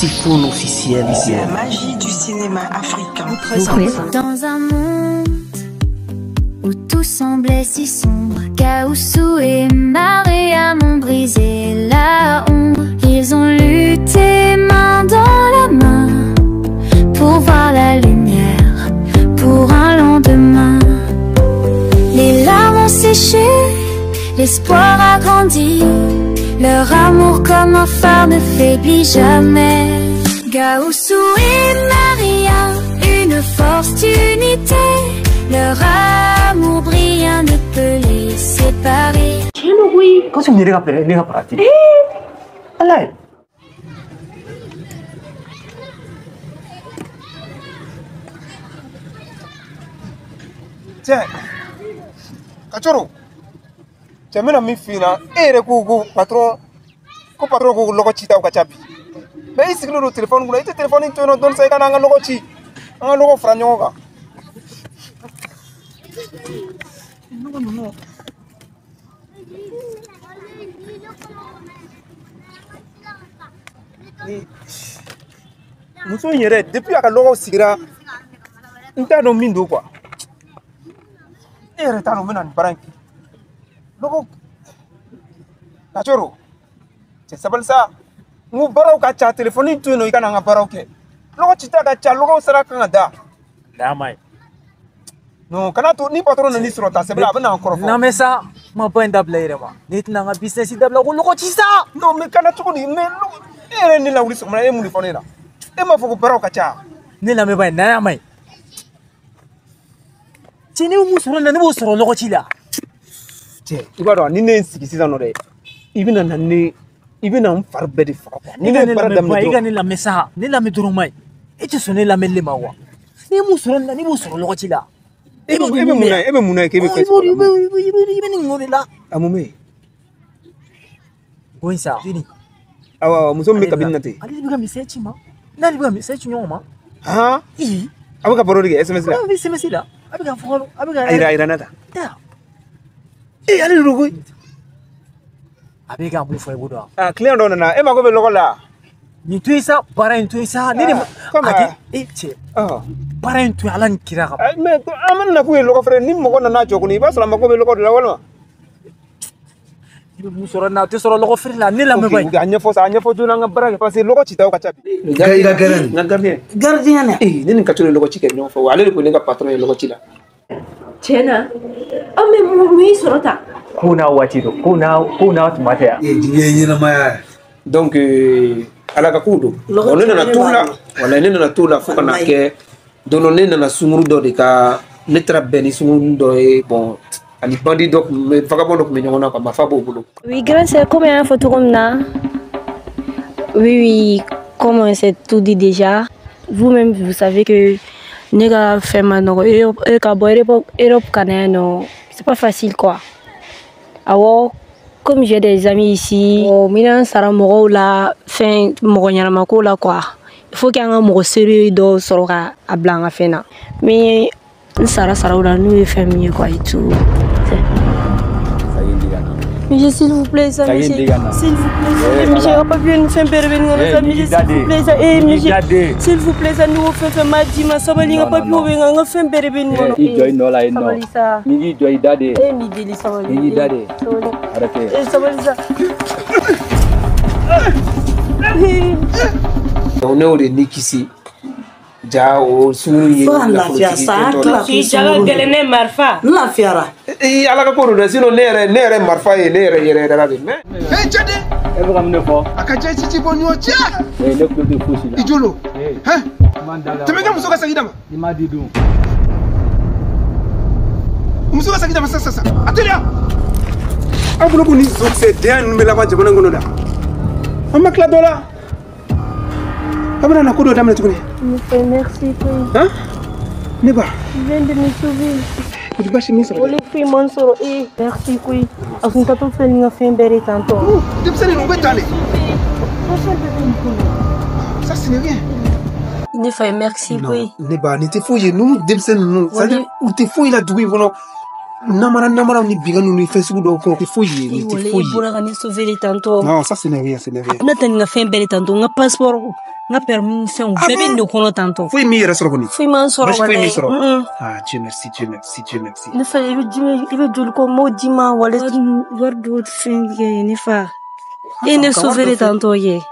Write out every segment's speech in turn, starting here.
Tifoun officiel. La magie du cinéma africain. Dans un monde où tout semblait si sombre, Gaoussou et Mariam ont brisé la ombre. Ils ont lutté main dans la main pour voir la lumière, pour un lendemain. Les larmes ont séché, l'espoir a grandi. Leur amour comme un phare ne faiblit jamais. Gaoussou et Maria, une force d'unité. Leur amour brillant ne peut les séparer. Quand tu me rappelles, allez. Tiens, Kachoro. Cɛ n bɛna min f'i ɲɛna, e yɛrɛ ko patron ko patron ko lɔgɔ ci taw ka ca bi. Mais i sigilen don téléphone kunna, i tɛ téléphone to yen nɔ dɔɔni sa, i ka na an ka lɔgɔ ci, an ka lɔgɔ fara ɲɔgɔn kan. Nɔgɔ ninnu. Ni muso in yɛrɛ depuis a ka lɔgɔ sigira, n t'a dɔn min don quoi. E yɛrɛ t'a dɔn n bɛna nin baara in kɛ. Lɔgɔ Kachoro, cɛ sabali sa, n ko baaraw ka ca, téléphone to yen nɔ i ka na an ka baaraw kɛ. Lɔgɔ cita ka ca, lɔgɔw sara kan ka da. N'a ye. Non, kana to ni patron nana i sɔrɔ ta sɛbɛn la, a bɛ na an kɔrɔfɔ. Non mais sa, kuma ba in dabila i yɛrɛ ma. Ne tɛna n ka business dabila ko lɔgɔ ci sa. Non mais kana cogo di, mais e yɛrɛ ye ne lawuli sɔgɔma, e ye mun de fɔ ne ɲɛna? E m'a fɔ ko baaraw ka ca. Ne lamɛnbaa ye, n'a ma ɲi. Cɛ ne bɛ mun sɔrɔ nin na, ne b'o sɔrɔ lɔgɔ ci la. Cɛ, i b'a dɔn ni ne ye n sigi sisan nɔ dɛ, i bɛna na ne, i bɛna n fari bɛɛ de faga quoi. Ni ne ye baara daminɛ dɔrɔn. I ka ne lamɛn sa, ne lamɛn dɔrɔn ma ɲi. E tɛ sɔn ne lamɛnli ma wa? Ne ye mun sɔrɔ nin na, ne b'o sɔrɔ lɔgɔ ci la. E bɛ mun na, e bɛ mun na k'e bɛ fɛn sɔrɔ? I bɛ nin ŋo de la. A mun bɛ yen? Ko in sa. Awɔ, muso min bɛ kabini na ten. Ale de bɛ ka misɛn ci ma. N'ale bɛ ka misɛn ci ɲɔgɔn ma. Han? I. A bɛ ka baro de kɛ SMS la. A bɛ SMS la. A bɛ ka fɔ, a bɛ ka. A yira, a yira ne ta. Ta. Eh, ale de don koyi. A bɛ ka mun fɔ i b'o dɔn. Ah, client dɔ nana, e mako bɛ lɔgɔ la. Nin to yen sa, baara in to yen sa. Ne de ma. A tɛ e cɛ. Baara in to yen, Ala ni kira kama. Mais an mana na k'u ye lɔgɔ feere, ni mɔgɔ nana jɔ kɔni, i b'a sɔrɔ a mako bɛ lɔgɔ de la walima. I bɛ mun sɔrɔ nin na, o tɛ sɔrɔ lɔgɔ feere la, ne lamɛn ba ye. Ok, a ɲɛfɔ sa, a ɲɛfɔ joona an ka baara kɛ parce que lɔgɔ citaw ka ca bi. I ka gardien. N ka gardien. Gardien na. Ee, ne ni Kachoro ye lɔgɔ ci kɛ ɲɔgɔn fɛ, wa ale de ko ne ka patron ye lɔgɔ ci la. Tiɲɛ na, an bɛ mun y'i sɔrɔ tan? Ko n'a waati don, ko n'a tuma tɛ yan. Diɲɛ ye ɲɛnamaya ye. Donc ala ka kow don. Ne nana t'o la, walayi ne nana t'o la fo ka na kɛ don dɔ ne nana sunkuru dɔ de ka, ne taara bɛn ni sunkuru dɔ ye, bon ani bandi dɔ tun bɛ, vagabond dɔ tun bɛ ɲɔgɔn na quoi, marifa b'o bolo. Oui, grand sœur, comme an y'a fɔ cogo min na, oui, oui, comme on s'est tout dit déjà, vous-même vous savez que ne ka fɛn ma nɔgɔ, ka bɔ Europe ka na yan nɔ, c'est pas facile quoi. Awɔ, comme j'ai des amis ici, n bɛna n sara mɔgɔw la, fɛn mɔgɔ ɲɛnama ko la quoi. Il faut que an ka mɔgɔ sérieux dɔw sɔrɔ ka a bila an ka fɛn na. Mais n sara saraw la n'u ye fɛn min ye quoi et tout. Monsieur, s'il vous plaît, ça, monsieur. S'il vous plaît, monsieur, on pas pu nous faire intervenir, ça, monsieur, s'il vous plaît, ça, eh, monsieur, s'il vous plaît, ça, nous fait ma dit, ma sabali, on pas pu nous faire intervenir. I jɔ i nɔ la yen nɔ. Ni y'i jɔ i da de. Eh, mi deli sabali. Ni y'i da de. Arrêtez. Eh, sabali sa. Donc ne y'o de ni kisi. Ja o sunkuru ye lafiya sa, tila k'i jaga gɛlɛn ne marifa. N lafiyara. Ee ala ka ko don dɛ, sinon ne yɛrɛ marifa ye ne yɛrɛ yɛrɛ yɛrɛ la de mais. Ee cɛ den. E bɛ ka mun de fɔ? A ka ca ci bɔ ɲɔgɔn cɛ. Ee ne tulo tɛ fosi la. I jolo. Hɛn. Tɛmɛ i ka muso ka saki d'a ma. I m'a di dun. Muso ka saki d'a ma sisan sisan. A teliya. Aw bolo ko ni zonkisɛ denya ninnu bɛ laban jamana in kɔnɔ da. An ma tila dɔ la. A bɛna na ko dɔ daminɛ tuguni. Monsieur, merci. Hein? Ne ba. Tu viens de me sauver. Ko basi min sɔrɔ. Olu foyi man sɔrɔ e. Merci koyi. A kun tatɔ filɛ nin ka fɛn bɛɛ de tantɔ. Denmisɛnnin ninnu bɛ tan de. Fɛn bɛɛ bɛ nin ko la. Ça ce n'est rien. Ne fa ye merci koyi. Ne ba nin tɛ foyi ye, ninnu denmisɛnnin ninnu, c'est à dire u tɛ foyi la dugu in kɔnɔ. Namara namaraw ni binkanniw ni fɛn sugu dɔw kɛ, o tɛ foyi ye, nin tɛ foyi ye. I bɔra ka ne sauver de tantɔ. Non, ça ce n'est rien, ce n'est rien. Ne tɛ nin ka fɛn bɛɛ de tantɔ, n ka passeport, N ka permis fɛnw bɛɛ bɛ nin de kɔnɔ tantɔ. Foyi m'i yɛrɛ sɔrɔ kɔni. Foyi m'an sɔrɔ. Foyi m'i sɔrɔ. Ah, Dieu merci, Dieu merci, Dieu merci. Ne fa, i bɛ ji, i bɛ joli ko m'o di ma wale wari dɔ fɛn kɛ ne fa. E ne sauvé de tantɔ kɛ.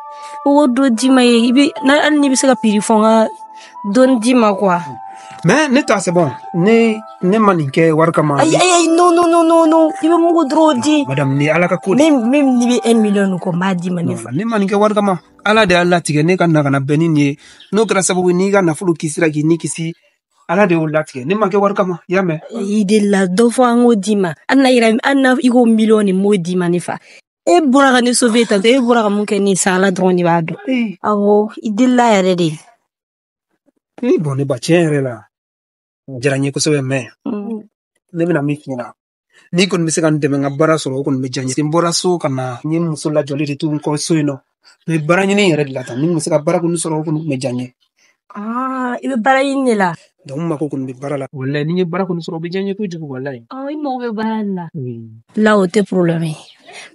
O wari dɔ di ma ye, i bɛ hali n'i bɛ se ka piri fɔ n ka dɔɔni di ma quoi. Mais ne ta c'est bon. Ne ma nin kɛ wari kama. Ayi ayi ayi, non non non non non, i bɛ mugu dɔrɔn di. Madame, ni Ala ka ko de. Même n'i bɛ 1 million kɔ, n b'a di ma ne fa. Ne ma nin kɛ wari kama. Ala de y'a latigɛ ne ka na ka na bɛn ni nin ye. N'o kɛra sababu ye n'i ka nafolo kisira k'i ni kisi, Ala de y'o latigɛ. Ne ma kɛ wari kama, i y'a mɛn? I delila dɔ fɔ an k'o d'i ma. Hali n'a yɛrɛ, hali n'a i ko million nin m'o d'i ma ne fa. E bɔra ka ne sauver tantɔ, e bɔra ka mun kɛ ne sa, Ala dɔrɔn de b'a dɔn. Awɔ, i delila yɛrɛ de. Bon, ne ba, tiɲɛ yɛrɛ la, a diyara n ye kosɛbɛ, mais ne bɛna min f'i ɲɛna, n'i kɔni bɛ se ka n dɛmɛ n ka baara sɔrɔ, o kɔni bɛ diya n ye. N bɔra so ka na, n ye muso lajɔlen de to n kɔ so yen nɔ. N bɛ baara ɲini yɛrɛ de la tan, ni n bɛ se ka baara kɔni sɔrɔ, o kɔni tun bɛ diya n ye. Ah, i bɛ baara ɲini de la. Donc n mako kɔni bɛ baara la. Walayi, ni n ye baara kɔni sɔrɔ, o bɛ diya n ye kojugu, walayi. I mago bɛ baara de la. Là, o tɛ problème ye.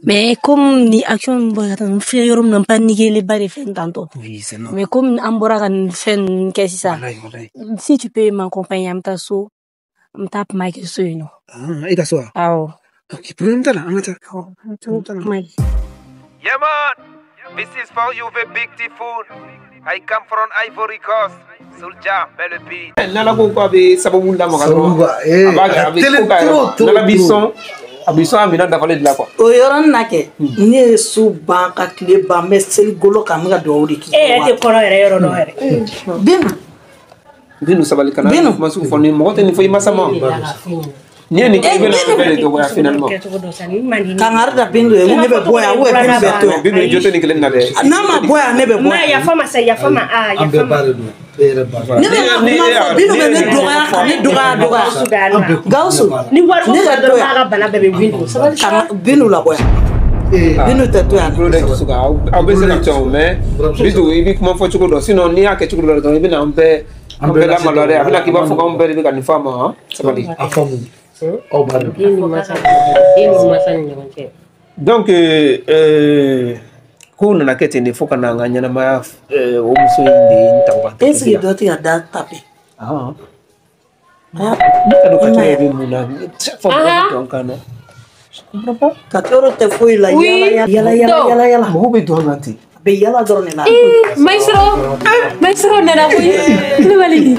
Mais comme ni action min bɔra ka taa, n filɛ yɔrɔ min na, n paniqué ba de fɛn tantɔ. Oui, c'est normal. Mais comme an bɔra ka nin fɛn ninnu kɛ sisan, Walayi, walayi. si tu peux m'accompagner, an bɛ taa so, an bɛ taa kuma kɛ so yen nɔ. Ah, e ka so wa? Awɔ. Ok, problème t'a la, an ka taa. Problème t'a la. Yeah man, this is for you the big typhoon. I come from Ivory Coast. Soulja, belle beat. N'Ala ko k'a bɛ sababu lamaga dɔrɔn, a b'a kɛ, a bɛ ko k'a yɛrɛ ma. N'Ala b'i sɔn, a b'i sɔn a minɛn dafalen de la quoi. O yɔrɔnin na kɛ, ne ye so ban ka tile ban, n bɛ seli golo kan, n bɛ ka dugawu de k'i E yɛrɛ tɛ kɔrɔ yɛrɛ yɔrɔ dɔn yɛrɛ. Binu. Binu, sabali, kana kuma sugu fɔ ni mɔgɔ tɛ nin fɔ i masa ma. N'i ye nin kɛ, i bɛna an bɛɛ de dɔgɔya finalement. Kangari da Binu ye, ne bɛ bɔ yan, ou bien Binu bɛ to yan. Binu, i jo tɛ nin kelen na dɛ. N'a ma bɔ yan, ne bɛ bɔ Ma yan. yafa ma sa, yafa ma, aa yafa ma. Ne bɛ ka kuma fɔ, Binu bɛ ne dɔgɔya ka ne dɔgɔya dɔgɔya. Gawusu, Ni wari ko ne ka fɔra to dɔrɔn yan. k'a ka bana bɛɛ bɛ wuli. Sabali sa. Ka Binu labɔ yan. Binu tɛ to yan. Tulo da dusu kan, aw bɛ se ka tɔn, mais Bintu, i bɛ kuma fɔ cogo dɔ, sinon n'i y'a kɛ cogo dɔ la dɔrɔn, i bɛna an bɛɛ lamaloya dɛ. A bɛna k'i b'a fɔ k'anw bɛɛ de bɛ ka nin fɔ a ma, han, sabali. A faamu. Aw b'a dɔn. Den ni masa, den ni masa ni ɲɔgɔn cɛ. Donc kow nana kɛ ten de fo ka na n ka ɲɛnamaya, o muso in de ye n ta o ka Est-ce que dɔ tɛ ka da tape? Ah. Ne t'a dɔn Kato yɛrɛ bɛ mun na. Chaque fois mɔgɔ bɛ don an kan na. Je comprends pas. Kato yɔrɔ tɛ foyi la, yala yala yala yala yala. Mɔgɔw bɛ don an kan ten. A bɛ yala dɔrɔn de la. Maestro, maestro nana koyi. Kulubali.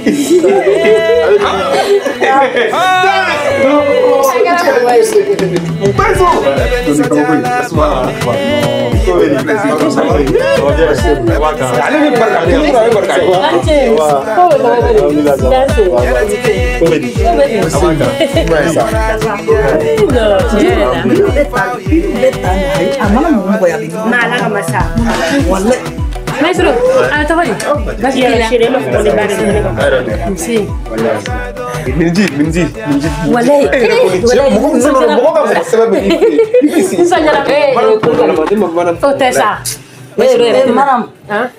Ale bɛ barika, toujours a bɛ barika. Binu bɛ ta, Binu bɛ ta, a mana mɔgɔ mɔgɔ ye, a bɛ Ma Ala ka masa. Walayi. Maestro, a tɔgɔ di? Baasi t'i la? Chérie, e m'a fɔ ko ne ba de don ne ka. Nse. Minji, minji, minji. Walayi. E yɛrɛ kɔni, cɛ, mɔgɔ non, non, mɔgɔ ka mɔgɔ sɛbɛn bɛ i fɛ yen. I b'i sigi. Nisɔndiyara. Ne ma mana. O tɛ sa. Ee madame,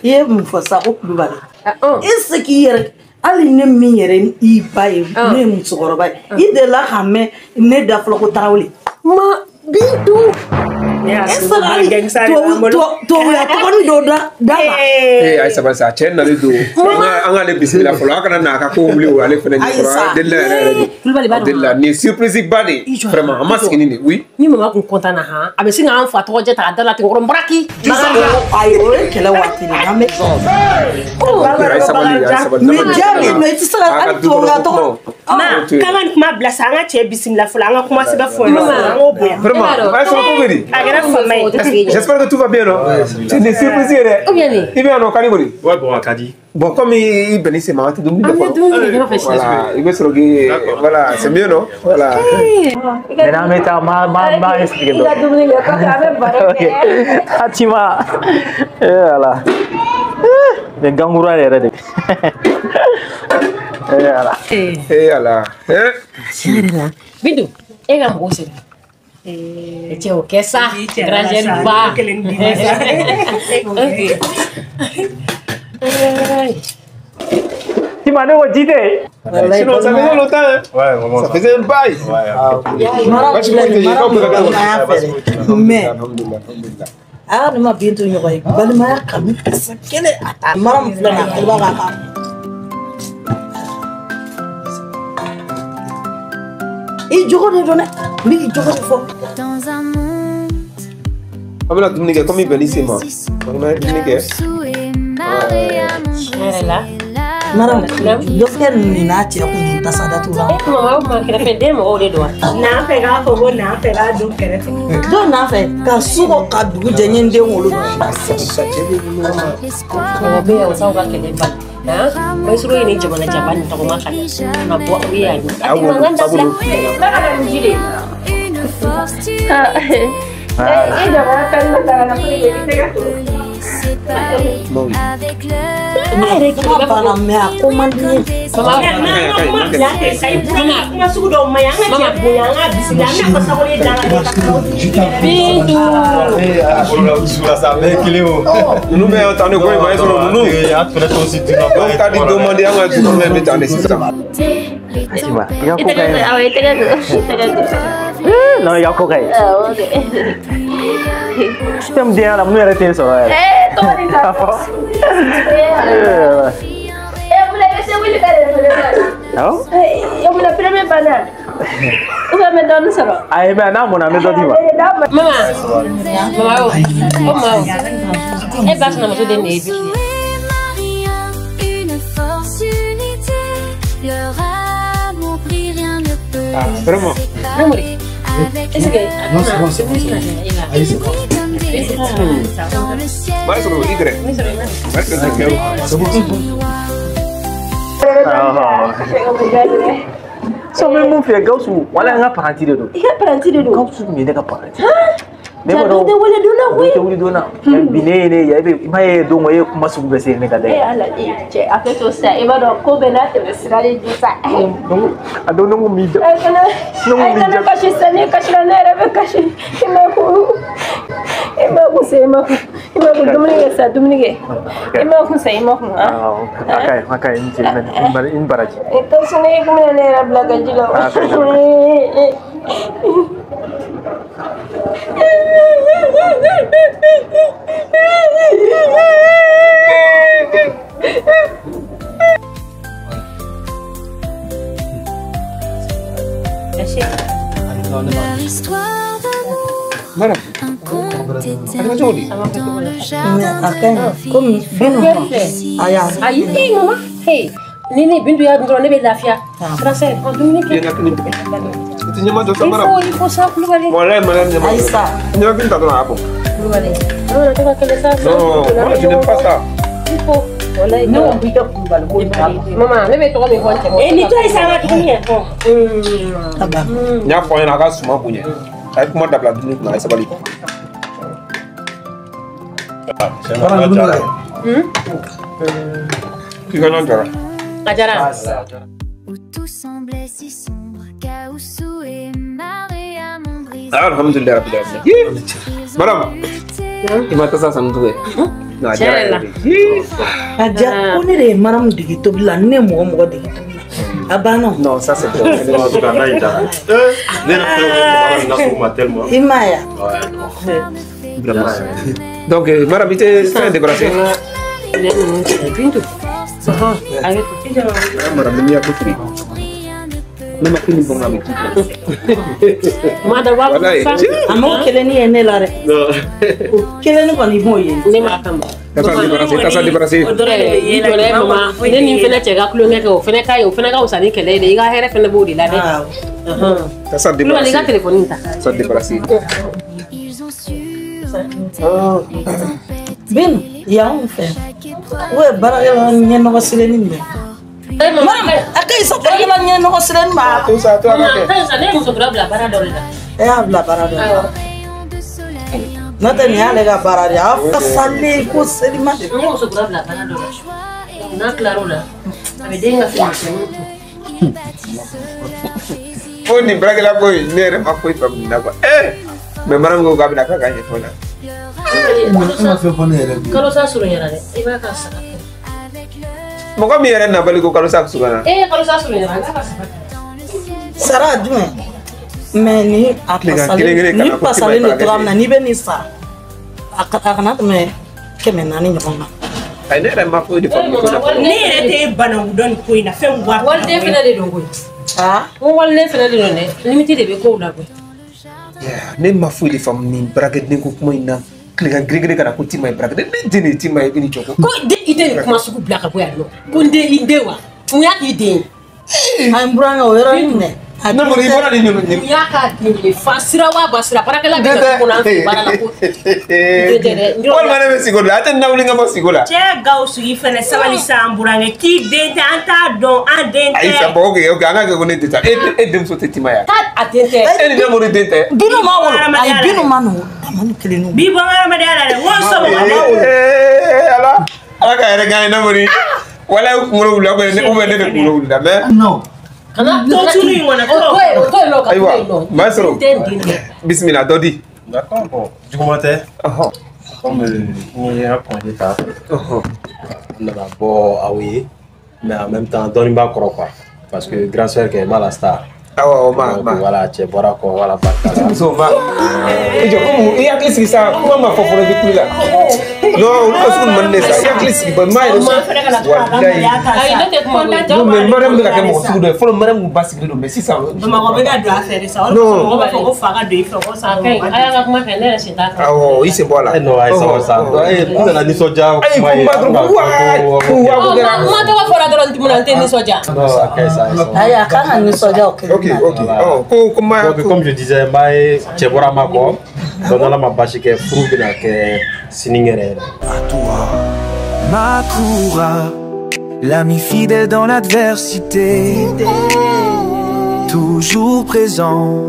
i ye mun fɔ sisan ko Kulubali? Est-ce que i yɛrɛ, hali ne min yɛrɛ i ba ye, ne ye musokɔrɔba ye, i delila k'a mɛn ne da fɔlɔ ko Tarawele? Ma Bintu. Est-ce que hali tubabuya tɔgɔnin dɔ da da la? Ee, ayi, sabali sa, cɛ nalen don. An k'ale bisimila fɔlɔ, an kana n'a ka ko wuli o ale fana Ayi ɲɛkɔrɔ. sa. An delila yɛrɛ yɛrɛ de. Kulubali b'a dɔn. Delila nin ye surprise ba de ye. Vraiment, an ma sigi ni nin ye. Oui. Ni mama kun content na han, a bɛ sin k'an fa tɔgɔ jɛ ta ka da la ten kɔrɔ nbaraki. Ayi, o ye kɛlɛ waati de ye, an bɛ. Ayi, sabali, ayi, sabali. Mais diya bɛ mais i tɛ se ka A ka hali du tubabuya kɔnɔ tɔgɔ. kumaw. Ma, k'an ka nin kuma bila sa, an ka cɛ bisimila fɔlɔ, an ka kuma sɛbɛn fɔ yen nɔ, an k'o bonya. Vraiment, ayi, sɔrɔ ko bɛ di? A kɛra fama ye. J'espère que tout va bien, non? C'est une surprise yɛrɛ. Ou bien nin. I bɛ yan nɔ, Kani kɔni? Ouais, bon, a ka di. Bon, comme i bɛn ni sen ma, an tɛ dumuni kɛ An bɛ fɔlɔ. dumuni kɛ ɲɔgɔn fɛ sisan. Voilà, i bɛ sɔrɔ k'i, voilà, c'est mieux, non? Voilà. Maintenant, an bɛ taa, ma expliquer I ka dɔɔnin. dumuni kɛ kɔfɛ an bɛ baro Ok. kɛ. Fatima. Eh ala. Nin gangura yɛrɛ de. Eh ala. Eh ala. Eh. Tiɲɛ yɛrɛ la. Bintu, e ka mɔgɔw sera. Cɛ o kɛ sa. Grangère ba. Ok. Tima, ne ko ji tɛ yen. Sinon, ça faisait longtemps, hein? Ouais, vraiment. Ça faisait un bail. Ouais. Mara Basi foyi tɛ yen, k'aw bɛɛ ka kɛ. balimaya fɛ dɛ. Mais Alhamdulillah, alhamdulillah. Aa ne ma Bintu ɲɔgɔn ye balimaya kanu kisɛ kelen a t'a mara min filɛ nin ye a b'a k'a i jogo de don dɛ n bɛ k'i jogo de fɔ. An bɛna dumuni kɛ komi bɛn n'i sen ma. An bɛna dumuni kɛ. Maram, dɔ filɛ nin n'a cɛ kun nin tasa datugu la. Mama, o ma kɛrɛfɛden mɔgɔw de don wa? N'an fɛ k'a fɔ ko n'an fɛ k'a don kɛrɛfɛ. Dɔw n'a fɛ ka sukɔ ka dugu jɛ n ye n den wolo. Mɔgɔ bɛ yan o t'aw ka kɛlɛ bali. Maestro ye nin jamana jaba nin tɔgɔma ka na bɔ aw ye yan. A tɛ mankan dabila. N bɛ ka na nin ji de. E jamana fɛn dɔ taara na pour que i tɛgɛ ko. Ne yɛrɛ kuma banna mais a ko man di n ye. Kuma bila ten sa i burama kuma sugu dɔw ma ɲi an ka cɛ bonya an ka bisimila an bɛna fɔ Sakɔ ye dan Bintu. Ninnu bɛ yan tan de ko in maestro ninnu. Dɔw ka di dɔ man di an ka du kɔnɔ bɛ tan de sisan. I ka ko ka ɲi. Awɔ i tɛgɛ don i tɛgɛ don. Non, i ka ko ka ɲi. Awɔ ok. Fɛn min denya la mun yɛrɛ tɛ sɔrɔ yɛrɛ. Tɔgɔ di ta. Mun na i bɛ se wuli ka de Awɔ. Mun na premier banna ou bien n bɛ dɔɔnin sɔrɔ. Ayi mais n'a mɔnna n bɛ dɔ d'i ma. Mama, mama o, o ma o, e ba sinamuso den de ye Bintu ye. Ah, vraiment. Est-ce que Non, c'est bon, c'est bon, c'est bon. Allez, c'est bon. Maestro, Y. Maestro, c'est bon, c'est bon. So bɛ mun fɛ Gawusu wala n ka paranti de don. I ka paranti de don. Gawusu tun ye ne ka paranti. Ja dɔ tɛ wele don na koyi. Dɔ tɛ wuli don na. Bi ne ye ne ye i m'a ye don o e ye kuma sugu bɛɛ se ne ka da ye. E ala e cɛ a tɛ to sa i b'a dɔn ko bɛɛ n'a tɛmɛ sira de don sa. A don ne kun b'i ja. Ayi kana kasi sa ne kasira ne yɛrɛ bɛ kasi i ma kun i ma kun sa i ma kun i ma kun dumuni kɛ sa dumuni kɛ i ma kun sa i ma kun. A ka ɲi a ka ɲi n ce i ni baraji. Kasi ne kun bɛna ne yɛrɛ bila ka ji la. Madame, A ka ɲi komi Bintu a y'a. Ayi mama, hey, ni ne Bintu y'a dun dɔrɔn ne bɛ lafiya. Français, an dumuni kɛ. I tɛ ɲɛma jɔ sa Maram. Il faut ça Kulubali. Walayi Maram ɲɛma jɔ. Ayi sa. Ɲɛma ta dɔrɔn a y'a bɔ. Kulubali. An kana to ka kɛlɛ sa. Non, moi je n'aime pas ça. Il faut. Walayi. Ne ko k'i ka Kulubali ko ta. Mama, ne bɛ tɔgɔ min fɔ n cɛ ma. Ni to ye sa an ka dumuni kɛ. N y'a fɔ a ɲɛna a ka suman bonya. A ye kuma dabila dumuni kunna a ye sabali. K'i ka nan jara. A jara. Alhamdulillah rabbil alamin. Madame, i ma tasa sanu tugun. Non, a diyara yɛrɛ de. A diya ko ne de ye Maramu dege tobili la ni ne ye mɔgɔ mɔgɔ dege tobili la a banna. Non, ça c'est bon. En tout cas, n'a y'i diya. Ne yɛrɛ fɛnɛ ko mara nin nasugu ma tellement. I m'a ye wa? Vraiment. Donc, Maram, i tɛ fɛn débarrasser. Bintu. Maram, ni y'a ko fili. Ne ma kini bɔn ka bɛ Ma da wa Walayi. A m'o kelenni ye ne la dɛ. O kelenni kɔni i b'o ye. Ne m'a kama. Tasa débarrasser, tasa débarrasser. O dɔrɔn de bɛ ye la. Mama, ne ni fɛnɛ cɛ ka kulonkɛ kɛ o fɛnɛ ka ɲi o fɛnɛ ka fisa ni kɛlɛ ye dɛ i ka hɛrɛ fɛnɛ b'o de la dɛ. Tasa Kulubali i ka débarrasser. telefɔni ta. Tasa débarrasser. Bin yan fɛ o ye baarakɛla ɲɛnɔgɔ silenin minɛ. Maram a ka ɲi sa baarakɛla ɲɛnɔgɔ silenin ma. To sa to a ka kɛ. Mama, ne ye muso kura bila baara dɔ de la. E y'a bila baara dɔ la. N'o tɛ nin y'ale ka baara de ye a fasalen ko selima de. Ne ye muso kura bila baara dɔ la. N'a tilar'o la, a bɛ den ka fini misɛnninw ko. Fo nin baarakɛla ko in ne yɛrɛ ma foyi faamu nin na quoi. Mais Maram ko k'a bɛna k'a ka ɲɛfɔ la. Kalo sa surunyara dɛ, i b'a ka saga kɛ. Mɔgɔ min yɛrɛ nabali ko kalo sa surunyara. Kalo sa surunyara, a b'a ka saga kɛ. Sara jumɛn? Mais ni a Tilegan kelen pasalen kelen ni kana ko pasalen k'i don b'a cogoya min na n'i bɛ nin sara A kana tɛmɛ 400 ɲɔgɔn kan. Ayi ne yɛrɛ ma foyi de faamu ko la. Ne yɛrɛ tɛ bananku dɔn nin ko in na fɛn wa. Waliden fana de don koyi. Aa n ko waliden fana de don dɛ limite de bɛ kow la koyi. Ne ma foyi de faamu nin baarakɛden ko kuma in na. Tilegan gere-gere ka na ko Tima ye baarakɛden ne den de ye Tima ye i ni jɔ ko. Ko i den nin kuma sugu bila ka bɔ yan nɔ ko n den i den wa mun y'a k'i den ye. A n burankɛ o yɔrɔnin minɛ. Ne kɔni i bɔra nin ɲɔgɔn. Mun y'a k'a den ye fa sira wa ba sira baarakɛla bɛ ka du kɔnɔ an fɛ baara la ko den tɛ dɛ. Walima ne bɛ siko la a tɛ nawuli ka bɔ siko la. Cɛ Gawusu i fɛnɛ sabali sa n burankɛ k'i den tɛ an t'a dɔn an den tɛ. Ayi sa bon ok ok an ka kɛ ko ne den tɛ e denmuso tɛ Tima ye wa. A den tɛ. E ni Namori den tɛ. Binu ma wolo ayi Binu ma nɔ a ma nin kelen Bi bɔ n ka hadamadenya la dɛ n ko sɔgɔma. Ala ala ka hɛrɛ k'an ye Namori. Wala kunkolo wulila ou bien ne de kunkolo wulila mais. Non. Kana to tulu in kɔnɔ. O to yen nɔ ka to yen nɔ. Ayiwa Maestro bisimila dɔ di. D'accord bon juguman tɛ. Comme n ye n ka congé ta. N nana bɔ aw ye mais en même temps dɔɔni b'a kɔrɔ quoi parce que grand sœur kɛ ma la star. Awɔ ma ma. Voilà cɛ bɔra kɔ voilà barika la. Muso ma. I jɔ komi i hakili sigi sa kuma ma fɔ fɔlɔ i bɛ kuli la. Non olu ka sugu man di ne sa i hakili sigi ba ma yɛrɛ. Walayi. Ayi ne tɛ kuma koyi. Non mais Mariam bɛ ka kɛ mɔgɔ sugu dɔ ye fɔlɔ Mariam kun ba sigilen don mais sisan. Bamakɔ bɛ ka don a fɛ de sa o de kosɔn mɔgɔw b'a fɔ ko fa ka don i fɛ ko sa. A ka ɲi a y'a ka kuma fɛ ne yɛrɛ sen t'a fɛ. Awɔ i sen bɔ a la. Non ayi sabali sa n nana nisɔndiya kuma ye. Ayi kuma dɔrɔn wa wa ko kɛra. Kuma tɔgɔ fɔra dɔrɔn mun na n tɛ nisɔndiya. Non a ka ɲi sa. Ayi a kan ka nisɔndiya o kelen na. Ok ok ɔ ko ko ma. Donc comme je disais n b'a ye cɛ bɔra ma kɔ donc n'Ala ma baasi kɛ furu bɛna kɛ sini yɛrɛ yɛrɛ. À toi, Makoura, l'ami fidèle dans l'adversité, toujours présent,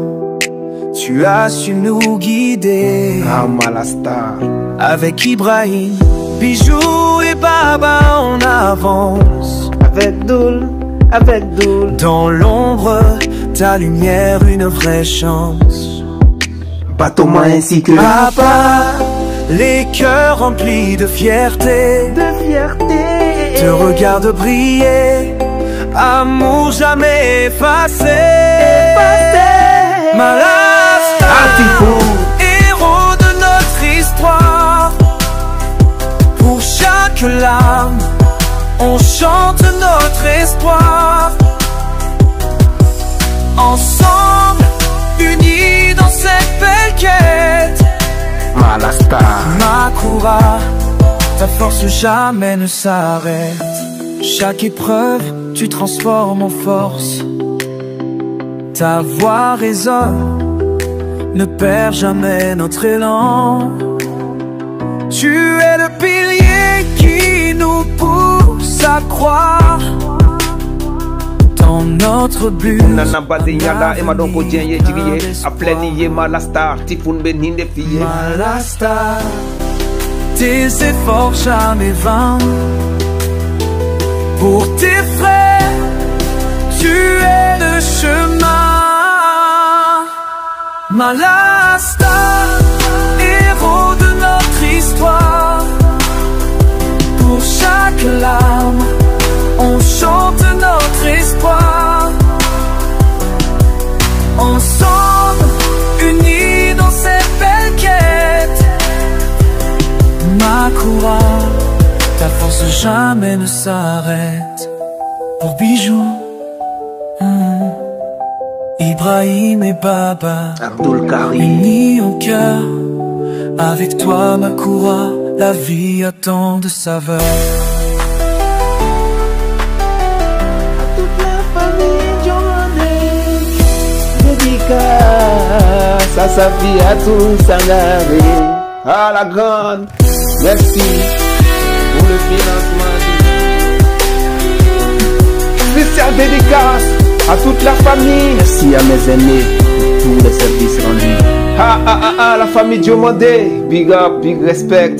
tu as su nous guider. Ah, Malasta. Avec Ibrahim, Bijou et Baba, on avance. Avec Doul, avec Doul. Dans l'ombre, ta lumière, une vraie chance. Batoma ainsi que Papa, les cœurs remplis de fierté, te regarde briller, amour jamais effacé. Malasta, héros de notre histoire. Pour chaque larme, on chante notre espoir. Ensemble, unis dans cette belle quête. Malasta, Makoura, ta force jamais ne s'arrête. Chaque épreuve, tu transformes en force. Ta voix résonne, ne perds jamais notre élan. Tu es le pilier qui nous pousse à croire dans notre but. Nana Bazinyala, Emma Donko Djenye Jigiye, Apleni Malasta, Tifoun Beninde Fiye. Malasta, tes efforts jamais vains. Pour tes frères, tu es le chemin. Malasta, héros de notre histoire. Pour chaque larme, on chante notre espoir. Ensemble, unis dans cette belle quête. Makoura, ta force jamais ne s'arrête. Pour Bijou, Ibrahim et Baba, Abdul Karim, unis en cœur. Avec toi, Makoura, la vie a tant de saveurs. Toute la famille Johnny, dédicace à sa fille, à tout Sangaré. À la grande, merci pour le financement. Spécial dédicace à toute la famille. Merci à mes aînés pour tous les services rendus. Ah ah ah ah, la famille Diomandé, big up, big respect.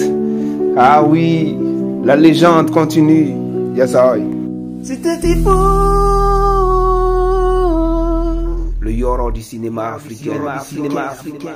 Ah oui, la légende continue. Yes, I. C'était Tifoun. Le Yoro du cinéma africain. Du cinéma africain.